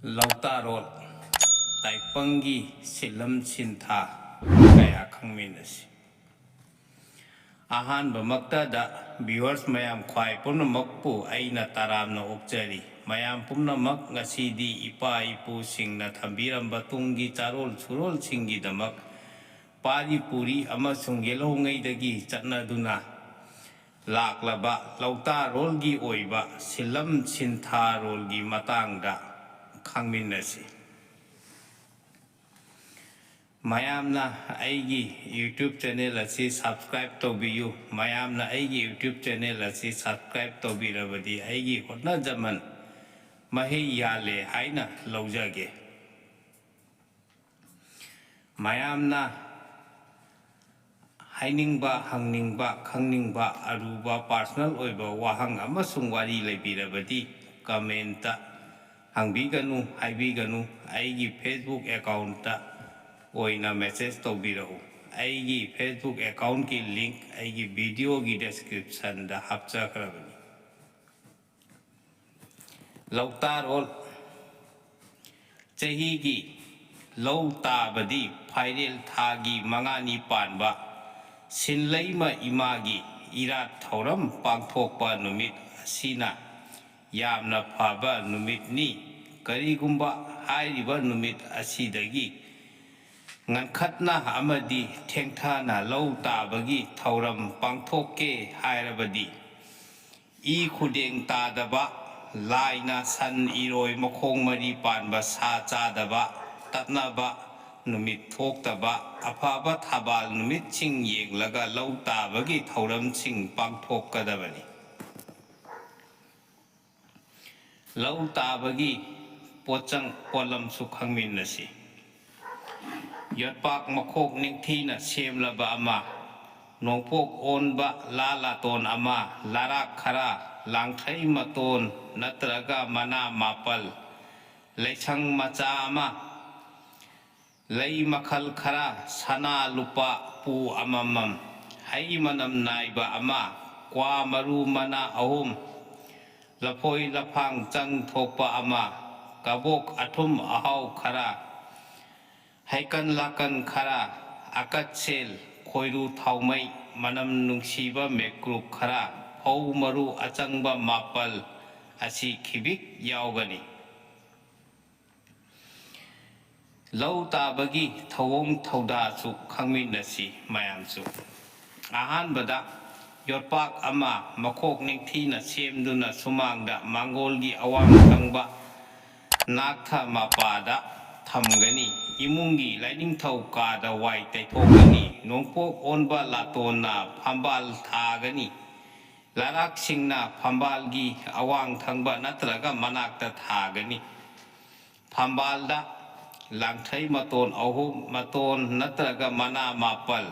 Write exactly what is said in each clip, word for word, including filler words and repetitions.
ꯂꯧꯇꯥꯔꯣꯜ ꯇꯥꯏꯄꯪꯒꯤ ꯁꯤꯜꯂꯝ ꯁꯤꯟꯊꯥ ꯀꯌꯥ ꯈꯪꯃꯤꯟꯅꯁꯤ꯫ ꯑꯍꯥꯟꯕꯃꯛꯇꯗ viewers ꯃꯌꯥꯝ ꯈ꯭ꯋꯥꯏ ꯄꯨꯝꯅꯃꯛꯄꯨ ꯑꯩꯅ ꯇꯔꯥꯝꯅ ꯑꯣꯛꯆꯔꯤ꯫ ꯃꯌꯥꯝ ꯄꯨꯝꯅꯃꯛ ꯉꯁꯤꯗꯤ ꯏꯄꯥ ꯏꯄꯨꯁꯤꯡꯅ ꯊꯝꯕꯤꯔꯝꯕ ꯇꯨꯡꯒꯤ ꯆꯥꯔꯣꯜ ꯁꯨꯔꯣꯜꯁꯤꯡꯒꯤꯗꯃꯛ ꯄꯥꯔꯤ ꯄꯨꯔꯤ ꯑꯃꯁꯨꯡ ꯌꯦꯜꯍꯧꯉꯩꯗꯒꯤ ꯆꯠꯅꯗꯨꯅ ꯂꯥꯛꯂꯕ ꯂꯧꯇꯥꯔꯣꯜꯒꯤ ꯑꯣꯏꯕ ꯁꯤꯜꯂꯝ ꯁꯤꯟꯊꯥꯔꯣꯜꯒꯤ ꯃꯇꯥꯡꯗ ꯈꯪꯃꯤꯟꯅꯁꯤ꯫ ꯃꯌꯥꯝꯅ ꯑꯩꯒꯤ YouTube channel ꯑꯁꯤ subscribe ꯇꯧꯕꯤꯌꯨ꯫ ꯃꯌꯥꯝꯅ ꯑꯩꯒꯤ YouTube channel ꯑꯁꯤ subscribe ꯇꯧꯕꯤꯔꯕꯗꯤ ꯑꯩꯒꯤ ꯍꯣꯠꯅꯖꯃꯟ ꯃꯍꯩ ꯌꯥꯜꯂꯦ ꯍꯥꯏꯅ ꯂꯧꯖꯒꯦ꯫ ꯃꯌꯥꯝꯅ ꯍꯥꯏꯅꯤꯡꯕ, ꯍꯪꯅꯤꯡꯕ, ꯈꯪꯅꯤꯡꯕ ꯑꯔꯨꯕ personal ꯑꯣꯏꯕ ꯋꯥꯍꯪ ꯑꯃꯁꯨꯡ ꯋꯥꯔꯤ ꯂꯩꯕꯤꯔꯕꯗꯤ comment ꯍꯪꯕꯤꯒꯅꯨ, ꯍꯥꯏꯕꯤꯒꯅꯨ꯫ ꯑꯩꯒꯤ Facebook account ꯑꯣꯏꯅ message ꯇꯧꯕꯤꯔꯛꯎ꯫ ꯑꯩꯒꯤ Facebook account ꯀꯤ link ꯑꯩꯒꯤ video ꯒꯤ description ꯍꯥꯞꯆꯈ꯭ꯔꯕꯅꯤ꯫ ꯂꯧꯇꯥꯔꯣꯜ꯫ ꯆꯍꯤꯒꯤ ꯂꯧ ꯇꯥꯕꯗꯤ ꯐꯥꯏꯔꯦꯜ ꯊꯥꯒꯤ ꯃꯉꯥꯅꯤ ꯄꯥꯟꯕ ꯁꯤꯟꯂꯩꯃ ꯏꯃꯥꯒꯤ ꯏꯔꯥꯠ ꯊꯧꯔꯝ ꯄꯥꯡꯊꯣꯛꯄ ꯅꯨꯃꯤꯠ ꯑꯁꯤꯅ ꯌꯥꯝꯅ ꯐꯕ ꯅꯨꯃꯤꯠꯅꯤ꯫ ꯀꯔꯤꯒꯨꯝꯕ ꯍꯥꯏꯔꯤꯕ ꯅꯨꯃꯤꯠ ꯑꯁꯤꯗꯒꯤ ꯉꯟꯈꯠꯅ ꯑꯃꯗꯤ ꯊꯦꯡꯊꯅ ꯂꯧ ꯇꯥꯕꯒꯤ ꯊꯧꯔꯝ ꯄꯥꯡꯊꯣꯛꯀꯦ ꯍꯥꯏꯔꯕꯗꯤ, ꯏ ꯈꯨꯗꯦꯡ ꯇꯥꯗꯕ, ꯂꯥꯏꯅ ꯁꯟ ꯏꯔꯣꯏ ꯃꯈꯣꯡ ꯃꯔꯤ ꯄꯥꯟꯕ ꯁꯥ ꯆꯥꯗꯕ, ꯇꯠꯅꯕ, ꯅꯨꯃꯤꯠ ꯊꯣꯛꯇꯕ, ꯑꯐꯕ ꯊꯕꯥꯜ ꯅꯨꯃꯤꯠꯁꯤꯡ ꯌꯦꯡꯂꯒ ꯂꯧ ꯇꯥꯕꯒꯤ ꯊꯧꯔꯝꯁꯤꯡ ꯄꯥꯡꯊꯣꯛꯀꯗꯕꯅꯤ꯫ ꯂꯧ ꯇꯥꯕꯒꯤ ꯄꯣꯠꯆꯪ ꯄꯣꯠꯂꯝꯁꯨ ꯈꯪꯃꯤꯟꯅꯁꯤ꯫ ꯌꯣꯠꯄꯥꯛ ꯃꯈꯣꯛ ꯅꯤꯡꯊꯤꯅ ꯁꯦꯝꯂꯕ ꯑꯃ, ꯅꯣꯡꯄꯣꯛ ꯑꯣꯟꯕ ꯂꯥ ꯂꯥꯇꯣꯟ ꯑꯃ, ꯂꯥꯔꯥꯛ ꯈꯔ, ꯂꯥꯡꯊ꯭ꯔꯩ ꯃꯇꯣꯟ ꯅꯠꯇ꯭ꯔꯒ ꯃꯅꯥ ꯃꯥꯄꯜ, ꯂꯩꯁꯪ ꯃꯆꯥ ꯑꯃ, ꯂꯩ ꯃꯈꯜ ꯈꯔ, ꯁꯅꯥ ꯂꯨꯄꯥ ꯄꯨ ꯑꯃꯃꯝ, ꯍꯩ ꯃꯅꯝ ꯅꯥꯏꯕ ꯑꯃ, ꯀ꯭ꯋꯥ ꯃꯔꯨ ꯃꯅꯥ ꯑꯍꯨꯝ, ꯂꯐꯣꯏ ꯂꯐꯥꯡ ꯆꯪ ꯊꯣꯛꯄ ꯑꯃ, ꯀꯕꯣꯛ ꯑꯊꯨꯝ ꯑꯍꯥꯎ ꯈꯔ, ꯍꯩꯀꯟ ꯂꯥꯀꯟ ꯈꯔ, ꯑꯀꯠꯁꯦꯜ, ꯈꯣꯏꯔꯨ ꯊꯥꯎꯃꯩ, ꯃꯅꯝ ꯅꯨꯡꯁꯤꯕ ꯃꯦꯀ꯭ꯔꯨꯛ ꯈꯔ, ꯐꯧ ꯃꯔꯨ ꯑꯆꯪꯕ ꯃꯥꯄꯜ ꯑꯁꯤ ꯈꯤꯕꯤꯛ ꯌꯥꯎꯒꯅꯤ꯫ ꯂꯧ ꯇꯥꯕꯒꯤ ꯊꯧꯑꯣꯡ ꯊꯧꯗꯥꯁꯨ ꯈꯪꯃꯤꯟꯅꯁꯤ ꯃꯌꯥꯝꯁꯨ꯫ ꯑꯍꯥꯟꯕꯗ ꯌꯣꯠꯄꯥꯛ ꯑꯃ ꯃꯈꯣꯛ ꯅꯤꯡꯊꯤꯅ ꯁꯦꯝꯗꯨꯅ ꯁꯨꯃꯥꯡꯗ ꯃꯥꯡꯒꯣꯜꯒꯤ ꯑꯋꯥꯡ ꯊꯪꯕ ꯅꯥꯛꯊ ꯃꯄꯥꯗ ꯊꯝꯒꯅꯤ꯫ ꯏꯃꯨꯡꯒꯤ ꯂꯥꯏꯅꯤꯡꯊꯧ ꯀꯥꯗ ꯋꯥꯏ ꯇꯩꯊꯣꯛꯀꯅꯤ꯫ ꯅꯣꯡꯄꯣꯛ ꯑꯣꯟꯕ ꯂꯥꯇꯣꯟꯅ ꯐꯝꯕꯥꯜ ꯊꯥꯒꯅꯤ꯫ ꯂꯥꯔꯥꯛꯁꯤꯡꯅ ꯐꯝꯕꯥꯜꯒꯤ ꯑꯋꯥꯡ ꯊꯪꯕ ꯅꯠꯇ꯭ꯔꯒ ꯃꯅꯥꯛꯇ ꯊꯥꯒꯅꯤ꯫ ꯐꯝꯕꯥꯜꯗ ꯂꯥꯡꯊ꯭ꯔꯩ ꯃꯇꯣꯟ ꯑꯍꯨꯝ, ꯃꯇꯣꯟ ꯅꯠꯇ꯭ꯔꯒ ꯃꯅꯥ ꯃꯥꯄꯜ,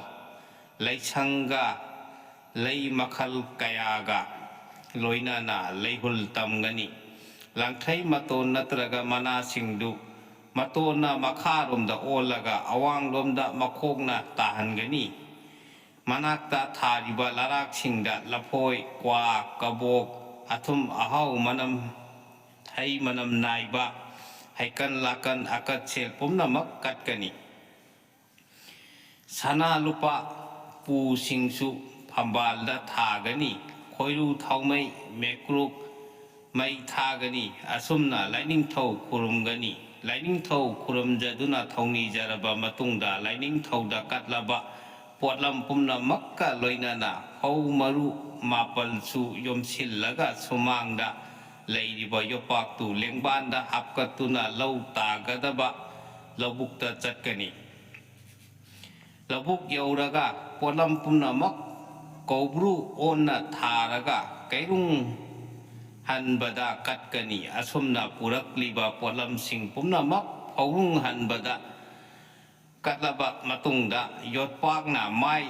ꯂꯩꯁꯪꯒ ꯂꯩ ꯃꯈꯜ ꯀꯌꯥꯒ ꯂꯣꯏꯅꯅ ꯂꯩꯍꯨꯜ ꯇꯝꯒꯅꯤ꯫ ꯂꯥꯡꯊ꯭ꯔꯩ ꯃꯇꯣꯟ ꯅꯠꯇ꯭ꯔꯒ ꯃꯅꯥꯁꯤꯡꯗꯨ ꯃꯇꯣꯟꯅ ꯃꯈꯥꯔꯣꯝꯗ ꯑꯣꯜꯂꯒ ꯑꯋꯥꯡꯂꯣꯝꯗ ꯃꯈꯣꯡꯅ ꯇꯥꯍꯟꯒꯅꯤ꯫ ꯃꯅꯥꯛꯇ ꯊꯥꯔꯤꯕ ꯂꯥꯔꯥꯛꯁꯤꯡꯗ ꯂꯐꯣꯏ, ꯀ꯭ꯋꯥ, ꯀꯕꯣꯛ, ꯑꯊꯨꯝ ꯑꯍꯥꯎ ꯃꯅꯝ, ꯍꯩ ꯃꯅꯝ ꯅꯥꯏꯕ, ꯍꯩꯀꯟ ꯂꯥꯀꯟ ꯑꯀꯠꯁꯦꯜ ꯄꯨꯝꯅꯃꯛ ꯀꯠꯀꯅꯤ꯫ ꯁꯅꯥ ꯂꯨꯄꯥ ꯄꯨꯁꯤꯡꯁꯨ ꯐꯝꯕꯥꯜꯗ ꯊꯥꯒꯅꯤ꯫ ꯈꯣꯏꯔꯨ ꯊꯥꯎꯃꯩ ꯃꯦꯀ꯭ꯔꯨꯛ ꯃꯩ ꯊꯥꯒꯅꯤ꯫ ꯑꯁꯨꯝꯅ ꯂꯥꯏꯅꯤꯡꯊꯧ ꯈꯨꯔꯨꯝꯒꯅꯤ꯫ ꯂꯥꯏꯅꯤꯡꯊꯧ ꯈꯨꯔꯨꯝꯖꯗꯨꯅ ꯊꯧꯅꯤꯖꯔꯕ ꯃꯇꯨꯡꯗ ꯂꯥꯏꯅꯤꯡꯊꯧꯗ ꯀꯠꯂꯕ ꯄꯣꯠꯂꯝ ꯄꯨꯝꯅꯃꯛꯀ ꯂꯣꯏꯅꯅ ꯐꯧ ꯃꯔꯨ ꯃꯥꯄꯜꯁꯨ ꯌꯣꯝꯁꯤꯜꯂꯒ ꯁꯨꯃꯥꯡꯗ ꯂꯩꯔꯤꯕ ꯌꯣꯄꯥꯛꯇꯨ ꯂꯦꯡꯕꯥꯟꯗ ꯍꯥꯞꯀꯠꯇꯨꯅ ꯂꯧ ꯇꯥꯒꯗꯕ ꯂꯧꯕꯨꯛꯇ ꯆꯠꯀꯅꯤ꯫ ꯂꯧꯕꯨꯛ ꯌꯧꯔꯒ ꯄꯣꯠꯂꯝ ꯄꯨꯝꯅꯃꯛ ꯀꯧꯕ꯭ꯔꯨ ꯑꯣꯟꯅ ꯊꯥꯔꯒ ꯀꯩꯔꯨꯡ ꯍꯟꯕꯗ ꯀꯠꯀꯅꯤ꯫ ꯑꯁꯨꯝꯅ ꯄꯨꯔꯛꯂꯤꯕ ꯄꯣꯠꯂꯝꯁꯤꯡ ꯄꯨꯝꯅꯃꯛ ꯐꯧꯔꯨꯡ ꯍꯟꯕꯗ ꯀꯠꯂꯕ ꯃꯇꯨꯡꯗ ꯌꯣꯠꯄꯥꯛꯅ ꯃꯥꯏ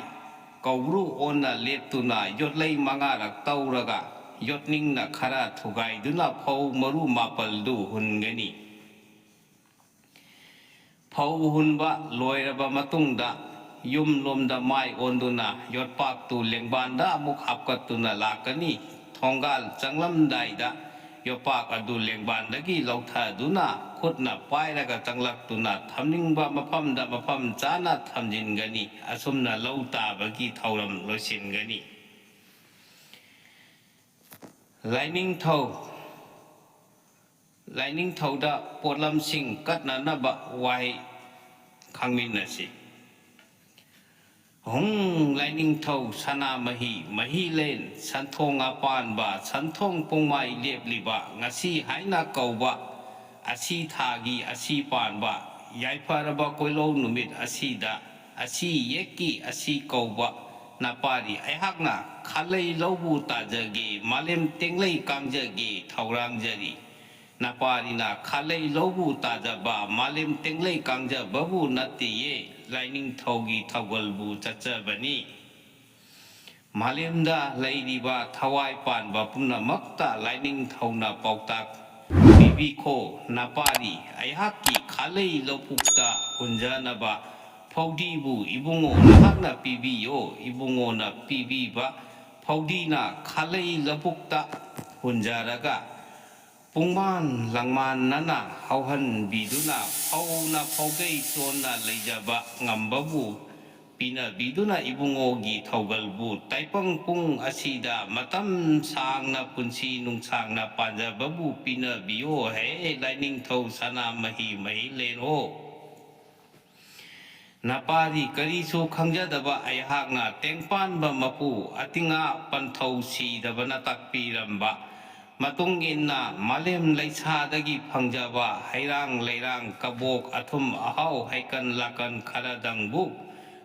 ꯀꯧꯕ꯭ꯔꯨ ꯑꯣꯟꯅ ꯂꯦꯞꯇꯨꯅ ꯌꯣꯠꯂꯩ ꯃꯉꯥꯔꯛ ꯇꯧꯔꯒ ꯌꯣꯠꯅꯤꯡꯅ ꯈꯔ ꯊꯨꯒꯥꯏꯗꯨꯅ ꯐꯧ ꯃꯔꯨ ꯃꯥꯄꯜꯗꯨ ꯍꯨꯟꯒꯅꯤ꯫ ꯐꯧ ꯍꯨꯟꯕ ꯂꯣꯏꯔꯕ ꯃꯇꯨꯡꯗ ꯌꯨꯝꯂꯣꯝꯗ ꯃꯥꯏ ꯑꯣꯟꯗꯨꯅ ꯌꯣꯠꯄꯥꯛꯇꯨ ꯂꯦꯡꯕꯥꯟꯗ ꯑꯃꯨꯛ ꯍꯥꯞꯀꯠꯇꯨꯅ ꯂꯥꯛꯀꯅꯤ꯫ ꯊꯣꯡꯒꯥꯜ ꯆꯪꯂꯝꯗꯥꯏꯗ ꯌꯣꯄꯥꯛ ꯑꯗꯨ ꯂꯦꯡꯕꯥꯟꯗꯒꯤ ꯂꯧꯊꯗꯨꯅ ꯈꯨꯠꯅ ꯄꯥꯏꯔꯒ ꯆꯪꯂꯛꯇꯨꯅ ꯊꯝꯅꯤꯡꯕ ꯃꯐꯝꯗ ꯃꯐꯝ ꯆꯥꯅ ꯊꯝꯖꯤꯟꯒꯅꯤ꯫ ꯑꯁꯨꯝꯅ ꯂꯧ ꯇꯥꯕꯒꯤ ꯊꯧꯔꯝ ꯂꯣꯏꯁꯤꯟꯒꯅꯤ꯫ ꯂꯥꯏꯅꯤꯡꯊꯧ, ꯂꯥꯏꯅꯤꯡꯊꯧꯗ ꯄꯣꯠꯂꯝꯁꯤꯡ ꯀꯠꯅꯅꯕ ꯋꯥꯍꯩ ꯈꯪꯃꯤꯟꯅꯁꯤ꯫ ꯍꯨꯡ, ꯂꯥꯏꯅꯤꯡꯊꯧ ꯁꯅꯥꯃꯍꯤ ꯃꯍꯤꯂꯦꯟ, ꯁꯟꯊꯣꯡ ꯑꯄꯥꯟꯕ, ꯁꯟꯊꯣꯡ ꯄꯨꯡꯃꯥꯏ ꯂꯦꯞꯂꯤꯕ, ꯉꯁꯤ ꯍꯥꯏꯅ ꯀꯧꯕ, ꯑꯁꯤ ꯊꯥꯒꯤ ꯑꯁꯤ ꯄꯥꯟꯕ, ꯌꯥꯏꯐꯔꯕ ꯀꯣꯏꯂꯧ ꯅꯨꯃꯤꯠ ꯑꯁꯤꯗ, ꯑꯁꯤ ꯌꯦꯛꯀꯤ ꯑꯁꯤ ꯀꯧꯕ ꯅꯄꯥꯔꯤ ꯑꯩꯍꯥꯛꯅ ꯈꯥꯂꯩ ꯂꯧꯕꯨ ꯇꯥꯖꯒꯦ, ꯃꯥꯂꯦꯝ ꯇꯦꯡꯂꯩ ꯀꯥꯡꯖꯒꯦ ꯊꯧꯔꯥꯡꯖꯔꯤ꯫ ꯅꯄꯥꯔꯤꯅ ꯈꯥꯂꯩ ꯂꯧꯕꯨ ꯇꯥꯖꯕ, ꯃꯥꯂꯦꯝ ꯇꯦꯡꯂꯩ ꯀꯥꯡꯖꯕꯕꯨ ꯅꯠꯇꯦꯌꯦ, ꯂꯥꯏꯅꯤꯡꯊꯧꯒꯤ ꯊꯧꯒꯜꯕꯨ ꯆꯠꯆꯕꯅꯤ꯫ ꯃꯥꯂꯦꯝꯗ ꯂꯩꯔꯤꯕ ꯊꯋꯥꯏ ꯄꯥꯟꯕ ꯄꯨꯝꯅꯃꯛꯇ ꯂꯥꯏꯅꯤꯡꯊꯧꯅ ꯄꯥꯎꯇꯥꯛ ꯄꯤꯕꯤꯈꯣ꯫ ꯅꯄꯥꯔꯤ ꯑꯩꯍꯥꯛꯀꯤ ꯈꯥꯂꯩ ꯂꯧꯕꯨꯛꯇ ꯍꯨꯟꯖꯅꯕ ꯐꯧꯗꯤꯕꯨ ꯏꯕꯨꯡꯉꯣ ꯅꯍꯥꯛꯅ ꯄꯤꯕꯤꯌꯣ, ꯏꯕꯨꯡꯉꯣꯅ ꯄꯤꯕꯤꯕ ꯐꯧꯗꯤꯅ ꯈꯥꯂꯩ ꯂꯧꯕꯨꯛꯇ ꯍꯨꯟꯖꯔꯒ ꯄꯨꯡꯃꯥꯟ ꯂꯥꯡꯃꯥꯟꯅꯅ ꯍꯧꯍꯟꯕꯤꯗꯨꯅ ꯐꯧꯅ ꯐꯧꯒꯩ ꯆꯣꯟꯅ ꯂꯩꯖꯕ ꯉꯝꯕꯕꯨ ꯄꯤꯅꯕꯤꯗꯨꯅ ꯏꯕꯨꯡꯉꯣꯒꯤ ꯊꯧꯒꯜꯕꯨ ꯇꯥꯏꯄꯪ ꯄꯨꯡ ꯑꯁꯤꯗ ꯃꯇꯝ ꯁꯥꯡꯅ ꯄꯨꯟꯁꯤ ꯅꯨꯡꯁꯥꯡꯅ ꯄꯥꯟꯖꯕꯕꯨ ꯄꯤꯅꯕꯤꯌꯣ ꯍꯦ ꯂꯥꯏꯅꯤꯡꯊꯧ ꯁꯅꯥꯃꯍꯤ ꯃꯍꯤꯂꯦꯟ ꯍꯣ꯫ ꯅꯄꯥꯗꯤ ꯀꯔꯤꯁꯨ ꯈꯪꯖꯗꯕ ꯑꯩꯍꯥꯛꯅ ꯇꯦꯡꯄꯥꯟꯕ ꯃꯄꯨ ꯑꯇꯤꯉꯥ ꯄꯟꯊꯧ ꯁꯤꯗꯕꯅ ꯇꯥꯛꯄꯤꯔꯝꯕ ꯃꯇꯨꯡ ꯏꯟꯅ ꯃꯥꯂꯦꯝ ꯂꯩꯁꯥꯗꯒꯤ ꯐꯪꯖꯕ ꯍꯩꯔꯥꯡ ꯂꯩꯔꯥꯡ ꯀꯕꯣꯛ ꯑꯊꯨꯝ ꯑꯍꯥꯎ ꯍꯩꯀꯟ ꯂꯥꯀꯟ ꯈꯔꯗꯪꯕꯨ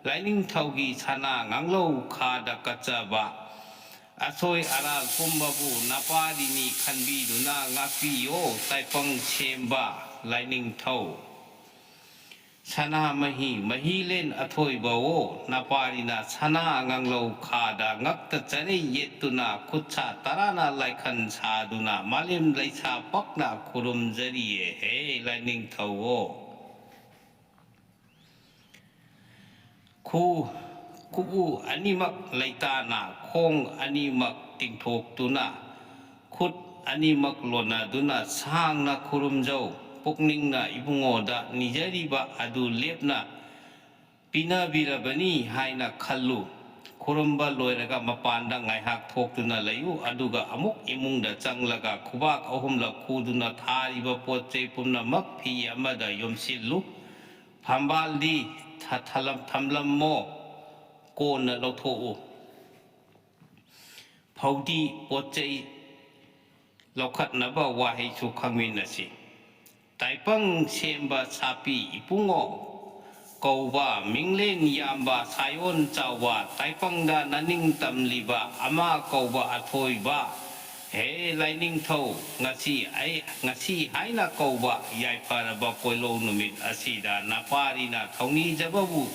ꯂꯥꯏꯅꯤꯡꯊꯧꯒꯤ ꯁꯅꯥ ꯉꯥꯡꯂꯧ ꯈꯥꯗ ꯀꯠꯆꯕ ꯑꯁꯣꯏ ꯑꯔꯥꯜ ꯄꯨꯝꯕꯕꯨ ꯅꯄꯥꯗꯤꯅꯤ ꯈꯟꯕꯤꯗꯨꯅ ꯉꯥꯛꯄꯤꯌꯣ ꯇꯥꯏꯄꯪ ꯁꯦꯝꯕ ꯂꯥꯏꯅꯤꯡꯊꯧ꯫ ꯁꯅꯥꯃꯍꯤ ꯃꯍꯤꯂꯦꯟ ꯑꯊꯣꯏꯕꯋꯣ, ꯅꯄꯥꯔꯤꯅ ꯁꯅꯥ ꯉꯥꯡꯂꯧ ꯈꯥꯗ ꯉꯛꯇ ꯆꯔꯩ ꯌꯦꯠꯇꯨꯅ ꯈꯨꯠꯁꯥ ꯇꯔꯥꯅ ꯂꯥꯏꯈꯟ ꯁꯥꯗꯨꯅ ꯃꯥꯂꯦꯝ ꯂꯩꯁꯥ ꯄꯛꯅ ꯈꯨꯔꯨꯝꯖꯔꯤꯌꯦ ꯍꯦ ꯂꯥꯏꯅꯤꯡꯊꯧꯋꯣ꯫ ꯈꯨ-, ꯈꯨꯎ ꯑꯅꯤꯃꯛ ꯂꯩꯇꯥꯅ ꯈꯣꯡ ꯑꯅꯤꯃꯛ ꯇꯤꯡꯊꯣꯛꯇꯨꯅ ꯈꯨꯠ ꯑꯅꯤꯃꯛ ꯂꯣꯟꯅꯗꯨꯅ ꯁꯥꯡꯅ ꯈꯨꯔꯨꯝꯖꯧ꯫ ꯄꯨꯛꯅꯤꯡꯅ ꯏꯕꯨꯡꯉꯣꯗ ꯅꯤꯖꯔꯤꯕ ꯑꯗꯨ ꯂꯦꯞꯅ ꯄꯤꯅꯕꯤꯔꯕꯅꯤ ꯍꯥꯏꯅ ꯈꯜꯂꯨ꯫ ꯈꯨꯔꯨꯝꯕ ꯂꯣꯏꯔꯒ ꯃꯄꯥꯟꯗ ꯉꯥꯏꯍꯥꯛ ꯊꯣꯛꯇꯨꯅ ꯂꯩꯌꯨ, ꯑꯗꯨꯒ ꯑꯃꯨꯛ ꯏꯃꯨꯡꯗ ꯆꯪꯂꯒ ꯈꯨꯕꯥꯛ ꯑꯍꯨꯝꯂꯛ ꯈꯨꯗꯨꯅ ꯊꯥꯔꯤꯕ ꯄꯣꯠ ꯆꯩ ꯄꯨꯝꯅꯃꯛ ꯐꯤ ꯑꯃꯗ ꯌꯣꯝꯁꯤꯜꯂꯨ꯫ ꯐꯝꯕꯥꯜꯗꯤ ꯊ-, ꯊꯂꯝ-, ꯊꯝꯂꯝꯃꯣ, ꯀꯣꯟꯅ ꯂꯧꯊꯣꯛꯎ꯫ ꯐꯧꯗꯤ ꯄꯣꯠ ꯆꯩ ꯂꯧꯈꯠꯅꯕ ꯋꯥꯍꯩꯁꯨ ꯈꯪꯃꯤꯟꯅꯁꯤ꯫ ꯇꯥꯏꯄꯪ ꯁꯦꯝꯕ ꯁꯥꯄꯤ ꯏꯄꯨꯡꯉꯣ ꯀꯧꯕ, ꯃꯤꯡꯂꯦꯟ ꯌꯥꯝꯕ ꯁꯥꯌꯣꯟ ꯆꯥꯎꯕ, ꯇꯥꯏꯄꯪꯗ ꯅꯅꯤꯡ ꯇꯝꯂꯤꯕ ꯑꯃ ꯀꯧꯕ ꯑꯊꯣꯏꯕ, ꯍꯦ ꯂꯥꯏꯅꯤꯡꯊꯧ, ꯉꯁꯤ ꯑꯩ, ꯉꯁꯤ ꯍꯥꯏꯅ ꯀꯧꯕ ꯌꯥꯏꯐꯔꯕ ꯀꯣꯏꯂꯧ ꯅꯨꯃꯤꯠ ꯑꯁꯤꯗ ꯅꯄꯥꯔꯤꯅ ꯊꯧꯅꯤꯖꯕꯕꯨ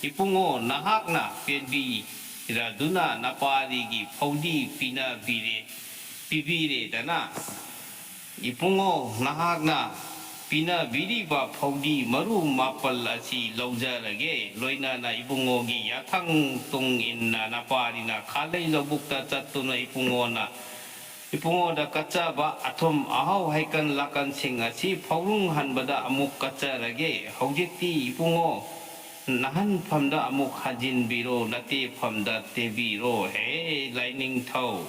ꯏꯄꯨꯡꯉꯣ ꯅꯍꯥꯛꯅ ꯄꯦꯟꯕꯤꯔꯗꯨꯅ ꯅꯄꯥꯔꯤꯒꯤ ꯐꯧꯗꯤ ꯄꯤꯅꯕꯤꯔꯦ, ꯄꯤꯕꯤꯔꯦꯗꯅ꯫ ꯏꯕꯨꯡꯉꯣ, ꯅꯍꯥꯛꯅ ꯄꯤꯅꯕꯤꯔꯤꯕ ꯐꯧꯗꯤ ꯃꯔꯨ ꯃꯥꯄꯜ ꯑꯁꯤ ꯂꯧꯖꯔꯒꯦ꯫ ꯂꯣꯏꯅꯅ ꯏꯕꯨꯡꯉꯣꯒꯤ ꯌꯥꯊꯪ ꯇꯨꯡ ꯏꯟꯅ ꯅꯄꯥꯔꯤꯅ ꯈꯥꯂꯩ ꯂꯧꯕꯨꯛꯇ ꯆꯠꯇꯨꯅ ꯏꯕꯨꯡꯉꯣꯅ, ꯏꯕꯨꯡꯉꯣꯗ ꯀꯠꯆꯕ ꯑꯊꯨꯝ ꯑꯍꯥꯎ ꯍꯩꯀꯟ ꯂꯥꯀꯟꯁꯤꯡ ꯑꯁꯤ ꯐꯧꯔꯨꯡ ꯍꯟꯕꯗ ꯑꯃꯨꯛ ꯀꯠꯆꯔꯒꯦ꯫ ꯍꯧꯖꯤꯛꯇꯤ ꯏꯕꯨꯡꯉꯣ ꯅꯥꯍꯟꯐꯝꯗ ꯑꯃꯨꯛ ꯍꯟꯖꯤꯟꯕꯤꯔꯣ, ꯅꯇꯦꯐꯝꯗ ꯇꯦꯕꯤꯔꯣ꯫ ꯍꯦ ꯂꯥꯏꯅꯤꯡꯊꯧ꯫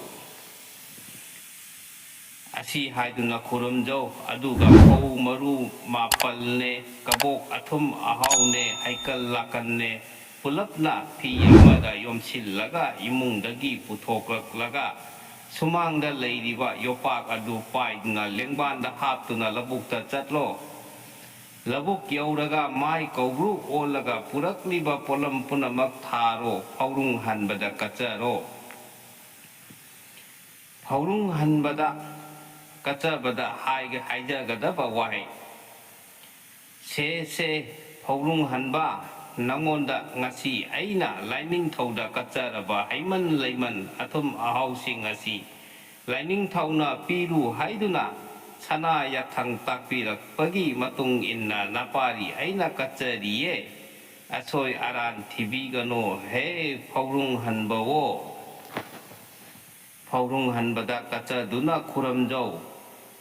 ꯑꯁꯤ ꯍꯥꯏꯗꯨꯅ ꯈꯨꯔꯨꯝꯖꯧ꯫ ꯑꯗꯨꯒ ꯐꯧ ꯃꯔꯨ ꯃꯥꯄꯜꯅꯦ, ꯀꯕꯣꯛ ꯑꯊꯨꯝ ꯑꯍꯥꯎꯅꯦ, ꯍꯩꯀꯜ ꯂꯥꯀꯟꯅꯦ, ꯄꯨꯂꯞꯅ ꯐꯤ ꯑꯃꯗ ꯌꯣꯝꯁꯤꯜꯂꯒ ꯏꯃꯨꯡꯗꯒꯤ ꯄꯨꯊꯣꯛꯂꯛꯂꯒ ꯁꯨꯃꯥꯡꯗ ꯂꯩꯔꯤꯕ ꯌꯣꯄꯥꯛ ꯑꯗꯨ ꯄꯥꯏꯗꯨꯅ ꯂꯦꯡꯕꯥꯟꯗ ꯍꯥꯞꯇꯨꯅ ꯂꯧꯕꯨꯛꯇ ꯆꯠꯂꯣ꯫ ꯂꯧꯕꯨꯛ ꯌꯧꯔꯒ ꯃꯥꯏ ꯀꯧꯕ꯭ꯔꯨ ꯑꯣꯜꯂꯒ ꯄꯨꯔꯛꯂꯤꯕ ꯄꯣꯠꯂꯝ ꯄꯨꯝꯅꯃꯛ ꯊꯥꯔꯣ, ꯐꯧꯔꯨꯡ ꯍꯟꯕꯗ ꯀꯠꯆꯔꯣ꯫ ꯐꯧꯔꯨꯡ ꯍꯟꯕꯗ ꯀꯠꯆꯕꯗ ꯍꯥꯏꯒ-, ꯍꯥꯏꯖꯒꯗꯕ ꯋꯥꯍꯩ꯫ ꯁꯦ, ꯁꯦ, ꯐꯧꯔꯨꯡ ꯍꯟꯕ, ꯅꯉꯣꯟꯗ ꯉꯁꯤ ꯑꯩꯅ ꯂꯥꯏꯅꯤꯡꯊꯧꯗ ꯀꯠꯆꯔꯕ ꯍꯩꯃꯟ ꯂꯩꯃꯟ ꯑꯊꯨꯝ ꯑꯍꯥꯎꯁꯤꯡ ꯑꯁꯤ ꯂꯥꯏꯅꯤꯡꯊꯧꯅ ꯄꯤꯔꯨ ꯍꯥꯏꯗꯨꯅ ꯁꯅꯥ ꯌꯥꯊꯪ ꯇꯥꯛꯄꯤꯔꯛꯄꯒꯤ ꯃꯇꯨꯡ ꯏꯟꯅ ꯅꯄꯥꯔꯤ ꯑꯩꯅ ꯀꯠꯆꯔꯤꯌꯦ꯫ ꯑꯁꯣꯏ ꯑꯔꯥꯟ ꯊꯤꯕꯤꯒꯅꯣ ꯍꯦ ꯐꯧꯔꯨꯡ ꯍꯟꯕꯋꯣ꯫ ꯐꯧꯔꯨꯡ ꯍꯟꯕꯗ ꯀꯠꯆꯗꯨꯅ ꯈꯨꯔꯝꯖꯧ꯫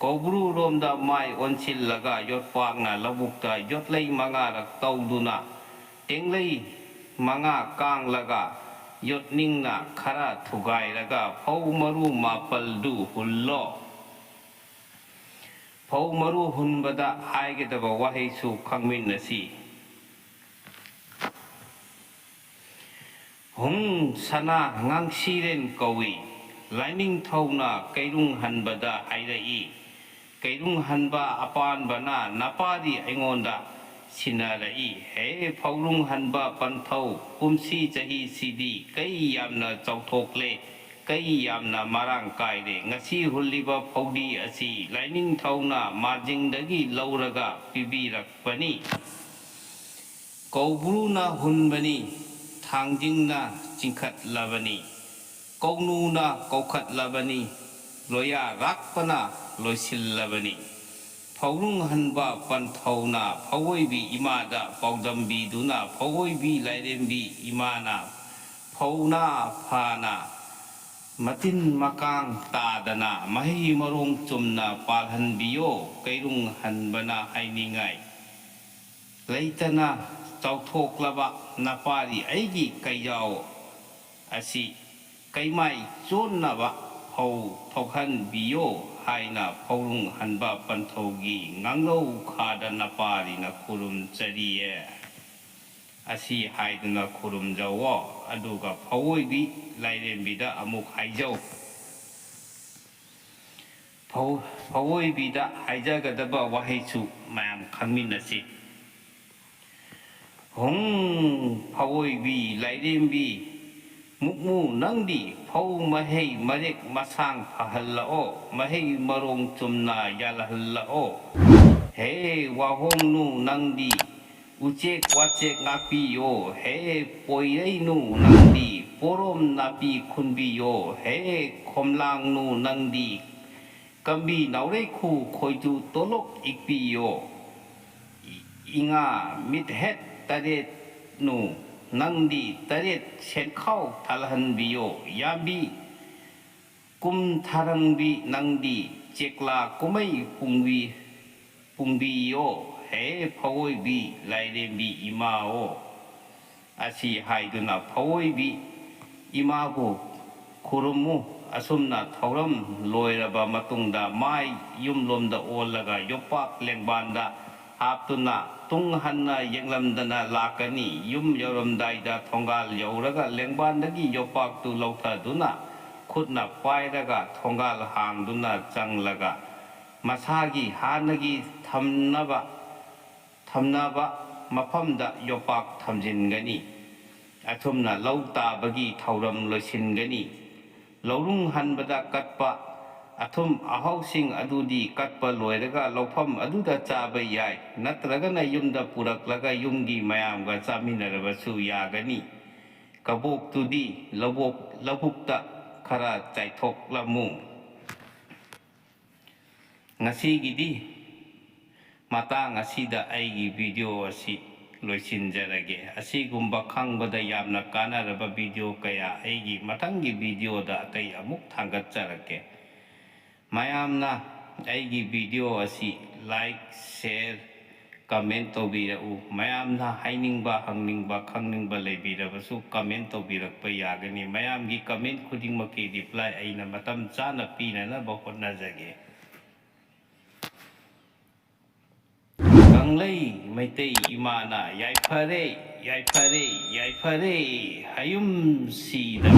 ꯀꯧꯕ꯭ꯔꯨꯔꯣꯝꯗ ꯃꯥꯏ ꯑꯣꯟꯁꯤꯜꯂꯒ ꯌꯣꯠꯄꯥꯛꯅ ꯂꯧꯕꯨꯛꯇ ꯌꯣꯠꯂꯩ ꯃꯉꯥꯔꯛ ꯇꯧꯗꯨꯅ, ꯇꯦꯡꯂꯩ ꯃꯉꯥ ꯀꯥꯡꯂꯒ, ꯌꯣꯠꯅꯤꯡꯅ ꯈꯔ ꯊꯨꯒꯥꯏꯔꯒ ꯐꯧ ꯃꯔꯨ ꯃꯥꯄꯜꯗꯨ ꯍꯨꯜꯂꯣ꯫ ꯐꯧ ꯃꯔꯨ ꯍꯨꯟꯕꯗ ꯍꯥꯏꯒꯗꯕ ꯋꯥꯍꯩꯁꯨ ꯈꯪꯃꯤꯟꯅꯁꯤ꯫ ꯍꯨꯡ ꯁꯅꯥ ꯉꯥꯡꯁꯤꯔꯦꯟ ꯀꯧꯏ꯫ ꯂꯥꯏꯅꯤꯡꯊꯧꯅ ꯀꯩꯔꯨꯡ ꯍꯟꯕꯗ ꯍꯥꯏꯔꯛꯏ꯫ ꯀꯩꯔꯨꯡ ꯍꯟꯕ ꯑꯄꯥꯟꯕꯅ ꯅꯄꯥꯗꯤ ꯑꯩꯉꯣꯟꯗ ꯁꯤꯟꯅꯔꯛꯏ꯫ ꯍꯦ ꯐꯧꯔꯨꯡ ꯍꯟꯕ ꯄꯟꯊꯧ, ꯀꯨꯝꯁꯤ ꯆꯍꯤꯁꯤꯗꯤ ꯀꯩ ꯌꯥꯝꯅ ꯆꯥꯎꯊꯣꯛꯂꯦ, ꯀꯩ ꯌꯥꯝꯅ ꯃꯔꯥꯡ ꯀꯥꯏꯔꯦ꯫ ꯉꯁꯤ ꯍꯨꯜꯂꯤꯕ ꯐꯧꯗꯤ ꯑꯁꯤ ꯂꯥꯏꯅꯤꯡꯊꯧꯅ ꯃꯥꯔꯖꯤꯡꯗꯒꯤ ꯂꯧꯔꯒ ꯄꯤꯕꯤꯔꯛꯄꯅꯤ꯫ ꯀꯧꯕ꯭ꯔꯨꯅ ꯍꯨꯟꯕꯅꯤ, ꯊꯥꯡꯖꯤꯡꯅ ꯆꯤꯡꯈꯠꯂꯕꯅꯤ, ꯀꯧꯅꯨꯅ ꯀꯧꯈꯠꯂꯕꯅꯤ, ꯂꯣꯌꯥ ꯔꯥꯛꯄꯅ ꯂꯣꯏꯁꯤꯜꯂꯕꯅꯤ꯫ ꯐꯧꯔꯨꯡ ꯍꯟꯕ ꯄꯟꯊꯧꯅ ꯐꯧꯑꯣꯏꯕꯤ ꯏꯃꯥꯗ ꯄꯥꯎꯗꯝꯕꯤꯗꯨꯅ ꯐꯧꯑꯣꯏꯕꯤ ꯂꯥꯏꯔꯦꯝꯕꯤ ꯏꯃꯥꯅ ꯐꯧꯅꯥ ꯐꯥꯅ ꯃꯇꯤꯟ ꯃꯀꯥꯡ ꯇꯥꯗꯅ ꯃꯍꯩ ꯃꯔꯣꯡ ꯆꯨꯝꯅ ꯄꯥꯜꯍꯟꯕꯤꯌꯣ꯫ ꯀꯩꯔꯨꯡ ꯍꯟꯕꯅ ꯍꯥꯏꯅꯤꯡꯉꯥꯏ ꯂꯩꯇꯅ ꯆꯥꯎꯊꯣꯛꯂꯕ ꯅꯄꯥꯔꯤ ꯑꯩꯒꯤ ꯀꯩꯖꯥꯎ ꯑꯁꯤ ꯀꯩꯃꯥꯏ ꯆꯣꯟꯅꯕ ꯐꯧ ꯊꯣꯛꯍꯟꯕꯤꯌꯣ ꯍꯥꯏꯅ ꯐꯧꯔꯨꯡ ꯍꯟꯕ ꯄꯟꯊꯧꯒꯤ ꯉꯥꯡꯂꯧ ꯈꯥꯗ ꯅꯄꯥꯔꯤꯅ ꯈꯨꯔꯨꯝꯖꯔꯤꯌꯦ꯫ ꯑꯁꯤ ꯍꯥꯏꯗꯨꯅ ꯈꯨꯔꯨꯝꯖꯧꯋꯣ꯫ ꯑꯗꯨꯒ ꯐꯧꯑꯣꯏꯕꯤ ꯂꯥꯏꯔꯦꯝꯕꯤꯗ ꯑꯃꯨꯛ ꯍꯥꯏꯖꯧ꯫ ꯐꯧ-, ꯐꯧꯑꯣꯏꯕꯤꯗ ꯍꯥꯏꯖꯒꯗꯕ ꯋꯥꯍꯩꯁꯨ ꯃꯌꯥꯝ ꯈꯪꯃꯤꯟꯅꯁꯤ꯫ ꯍꯨꯡ ꯐꯧꯑꯣꯏꯕꯤ ꯂꯥꯏꯔꯦꯝꯕꯤ, ꯃꯨꯛꯃꯨ ꯅꯪꯗꯤ ꯐꯧ ꯃꯍꯩ ꯃꯔꯦꯛ ꯃꯁꯥꯡ ꯐꯍꯜꯂꯛꯑꯣ, ꯃꯍꯩ ꯃꯔꯣꯡ ꯆꯨꯝꯅ ꯌꯥꯜꯍꯜꯂꯛꯑꯣ꯫ ꯍꯦ ꯋꯥꯍꯣꯡꯅꯨ ꯅꯪꯗꯤ ꯎꯆꯦꯛ ꯋꯥꯆꯦꯛ ꯉꯥꯛꯄꯤꯌꯣ꯫ ꯍꯦ ꯄꯣꯏꯔꯩꯅꯨ ꯅꯪꯗꯤ ꯄꯣꯔꯣꯝ ꯅꯥꯄꯤ ꯈꯨꯟꯕꯤꯌꯣ꯫ ꯍꯦ ꯈꯣꯝꯂꯥꯡꯅꯨ ꯅꯪꯗꯤ ꯀꯝꯕꯤ ꯅꯥꯎꯔꯩꯈꯨ ꯈꯣꯏꯖꯨ ꯇꯣꯂꯣꯛ ꯏꯛꯄꯤꯌꯣ꯫ ꯏꯉꯥ ꯃꯤꯠꯍꯦꯠ ꯇꯔꯦꯠꯅꯨ ꯅꯪꯗꯤ ꯇꯔꯦꯠ ꯁꯦꯟꯈꯥꯎ ꯊꯜꯍꯟꯕꯤꯌꯣ꯫ ꯌꯥꯝꯕꯤ ꯀꯨꯝ ꯊꯥꯔꯪꯕꯤ ꯅꯪꯗꯤ ꯆꯦꯛꯂꯥ ꯀꯨꯝꯍꯩ ꯄꯨꯡꯕꯤ, ꯄꯨꯡꯕꯤꯌꯣ, ꯍꯦ ꯐꯑꯣꯏꯕꯤ ꯂꯥꯏꯔꯦꯝꯕꯤ ꯏꯃꯥꯑꯣ꯫ ꯑꯁꯤ ꯍꯥꯏꯗꯨꯅ ꯐꯑꯣꯏꯕꯤ ꯏꯃꯥꯕꯨ ꯈꯨꯔꯨꯝꯃꯨ꯫ ꯑꯁꯨꯝꯅ ꯊꯧꯔꯝ ꯂꯣꯏꯔꯕ ꯃꯇꯨꯡꯗ ꯃꯥꯏ ꯌꯨꯝꯂꯣꯝꯗ ꯑꯣꯜꯂꯒ ꯌꯣꯄꯥꯛ ꯂꯦꯡꯕꯥꯟꯗ ꯍꯥꯞꯇꯨꯅ ꯇꯨꯡ ꯍꯟꯅ ꯌꯦꯡꯂꯝꯗꯅ ꯂꯥꯛꯀꯅꯤ꯫ ꯌꯨꯝ ꯌꯧꯔꯝꯗꯥꯏꯗ ꯊꯣꯡꯒꯥꯜ ꯌꯧꯔꯒ ꯂꯦꯡꯕꯥꯟꯗꯒꯤ ꯌꯣꯄꯥꯛꯇꯨ ꯂꯧꯊꯗꯨꯅ ꯈꯨꯠꯅ ꯄꯥꯏꯔꯒ ꯊꯣꯡꯒꯥꯜ ꯍꯥꯡꯗꯨꯅ ꯆꯪꯂꯒ ꯃꯁꯥꯒꯤ ꯍꯥꯟꯅꯒꯤ ꯊꯝꯅꯕ, ꯊꯝꯅꯕ ꯃꯐꯝꯗ ꯌꯣꯄꯥꯛ ꯊꯝꯖꯤꯟꯒꯅꯤ꯫ ꯑꯁꯨꯝꯅ ꯂꯧ ꯇꯥꯕꯒꯤ ꯊꯧꯔꯝ ꯂꯣꯏꯁꯤꯟꯒꯅꯤ꯫ ꯂꯧꯔꯨꯡ ꯍꯟꯕꯗ ꯀꯠꯄ ꯑꯊꯨꯝ ꯑꯍꯥꯎꯁꯤꯡ ꯑꯗꯨꯗꯤ ꯀꯠꯄ ꯂꯣꯏꯔꯒ ꯂꯧꯐꯝ ꯑꯗꯨꯗ ꯆꯥꯕ ꯌꯥꯏ, ꯅꯠꯇ꯭ꯔꯒꯅ ꯌꯨꯝꯗ ꯄꯨꯔꯛꯂꯒ ꯌꯨꯝꯒꯤ ꯃꯌꯥꯝꯒ ꯆꯥꯃꯤꯟꯅꯔꯕꯁꯨ ꯌꯥꯒꯅꯤ꯫ ꯀꯕꯣꯛꯇꯨꯗꯤ ꯂꯧꯕꯣꯛ-, ꯂꯧꯕꯨꯛꯇ ꯈꯔ ꯆꯥꯏꯊꯣꯛꯂꯝꯃꯨ꯫ ꯉꯁꯤꯒꯤꯗꯤ ꯃꯇꯥꯡ ꯑꯁꯤꯗ ꯑꯩꯒꯤ video ꯑꯁꯤ ꯂꯣꯏꯁꯤꯟꯖꯔꯒꯦ꯫ ꯑꯁꯤꯒꯨꯝꯕ ꯈꯪꯕꯗ ꯌꯥꯝꯅ ꯀꯥꯟꯅꯔꯕ video ꯀꯌꯥ ꯑꯩꯒꯤ ꯃꯊꯪꯒꯤ videoꯗ ꯑꯇꯩ ꯑꯃꯨꯛ ꯊꯥꯡꯒꯠꯆꯔꯛꯀꯦ꯫ ꯃꯌꯥꯝꯅ ꯑꯩꯒꯤ video ꯑꯁꯤ like, share, comment ꯇꯧꯕꯤꯔꯛꯎ꯫ ꯃꯌꯥꯝꯅ ꯍꯥꯏꯅꯤꯡꯕ, ꯍꯪꯅꯤꯡꯕ, ꯈꯪꯅꯤꯡꯕ ꯂꯩꯕꯤꯔꯕꯁꯨ comment ꯇꯧꯕꯤꯔꯛꯄ ꯌꯥꯒꯅꯤ꯫ ꯃꯌꯥꯝꯒꯤ comment ꯈꯨꯗꯤꯡꯃꯛꯀꯤ reply ꯑꯩꯅ ꯃꯇꯝ ꯆꯥꯅ ꯄꯤꯅꯅꯕ ꯍꯣꯠꯅꯖꯒꯦ꯫ ꯀꯪꯂꯩ ꯃꯩꯇꯩ ꯏꯃꯥꯅ ꯌꯥꯏꯐꯔꯦ, ꯌꯥꯏꯐꯔꯦ, ꯌꯥꯏꯐꯔꯦ, ꯍꯌꯨꯝꯁꯤꯗ